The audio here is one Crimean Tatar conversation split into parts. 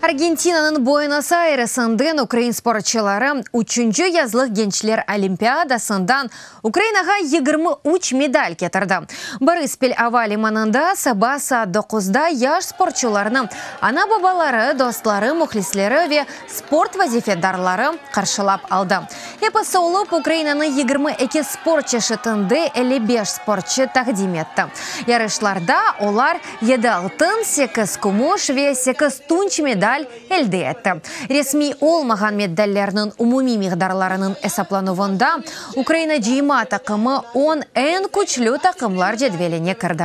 Argentinanıñ Buenos-Ayresından ukrain sportçıları üçünci yazlıq gençler olimpiadasından Ukrainağa 23 medal ketirdi. Borıspil ava limanında saba saat doquzda yaş sportçularnı ana-babaları, dostları, mühlisleri ve sport vazifedarları qarşılap aldı. Episi olıp Ukrainanı 22 sport çeşitinde 55 sportçı taqdim etti. Yarışlarda olar yedi altın, sekiz kümüş ve sekiz tunç medal elde etti. Resmiy olmağan medallerniñ umumiy miqdarlarınıñ esaplanuvında Ukraina cıyma taqımı on eñ küçlü taqımlar cedveline kirdi.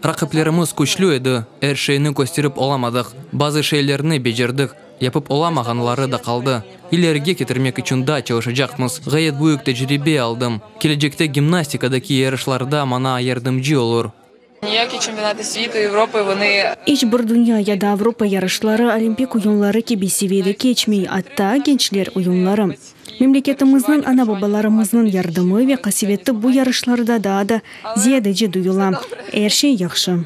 Raqiplerimiz küçlü edi, er şeyni kösterip olamadıq. Bazı şeylerni becerdik, yapıp olamağanları da qaldı. İlerige ketirmek içün daa çalışacaqmız. Ğayet büyük tecribe aldım. Kelecekte gimnastikadaki yarışlarda maña yardımcı olur. İç bir dünya ya da Avropa yarışları Olimpik oyunları kibi seviyede keçmey, atta gençler oyunları. Memleketimizniñ, ana-babalarımıznıñ yardımı ve qaseveti bu yarışlarda daa da ziyadece duyula. Er şey yahşı.